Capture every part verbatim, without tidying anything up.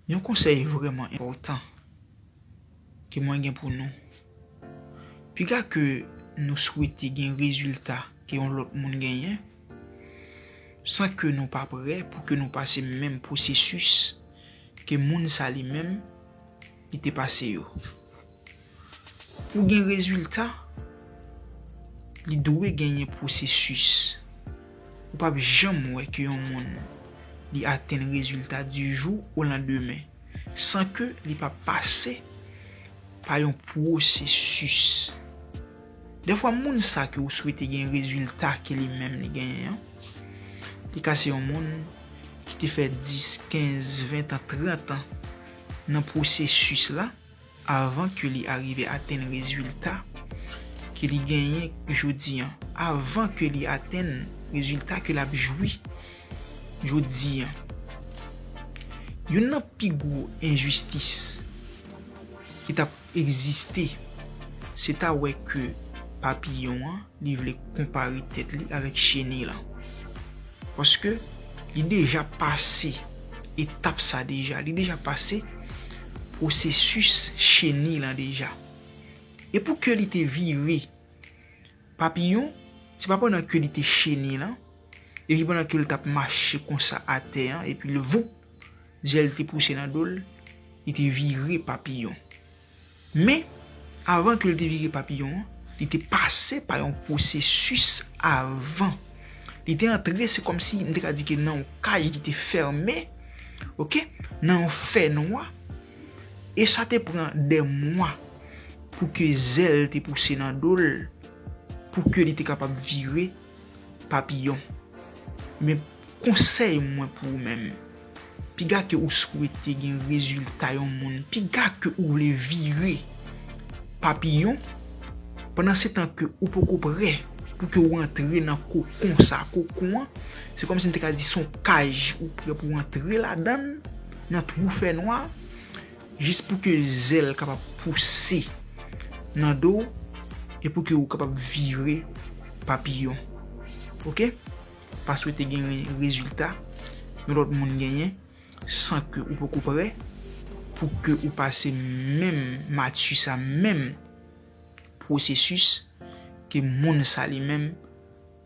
Yon konsèy vrèman enpòtan ke mwen gen pou nou. Piga ke nou swete gen rezilta ke yon lòt moun genyen, san ke nou pa prè pou ke nou pase menm pwosesis ke moun sa li menm li te pase yo. Pou gen rezilta, li dwe genyen pwosesis. Ou p ap janm wè ke yon moun li atenn rezilta di jou o landemen san ke li pa pase pa yon pwosesis. Dèfwa moun sa ke ou swete gen rezilta ke li menm li genyen an, li ka se yon moun ki te fè dis, kenz, ven tan, trant an nan pwosesis la, avan ke li arive atenn rezilta ke li genyen jodi an, avan ke li atenn rezilta ke l ap jwi jodi an. Youn nan pi gwo enjistis ki t ap egziste, se ta wè ke papiyon an, li vle konpare tèt li avèk chenil lan. Paske li deja pase etap sa deja, li deja pase pwosesis chenil lan deja. E pou ke li te vire papiyon, se pa pandan ke li te chenil lan, epi pandan ke l t ap mache konsa atè an, epi l voup, zèl te pouse nan do l, li te vire papiyon. Men, avan ke l te vire papiyon an, li te pase pa yon pwosesis avan. Li te antre, se kòmsi m te ka di ke nan yon kaj ki te fèmen, oke, nan yon fènwa. E sa te pran dè mwa pou ke zèl te pouse nan do l, pou ke li te kapab vire papiyon. Men konsèy mwen pou ou menm, piga ke ou swete gen rezilta yon moun, piga ke ou vle vire papiyon, pandan se tan ke ou poko prè pou ke ou antre nan kokon sa, kokon an, se kòmsi m te ka di se yon kaj ou prè pou antre ladan l, nan twou fènwa, jis pou ke zèl kapab pouse nan do w e pou ke ou kapab vire papiyon. Oke? Pa swete gen rezilta yon lòt moun genyen san ke ou poko prè pou ke ou pase menm mati sa, menm pwosesis ke moun sa li menm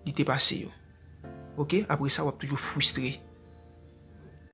li te pase yo. Oke? Apre sa, w ap toujou fristre.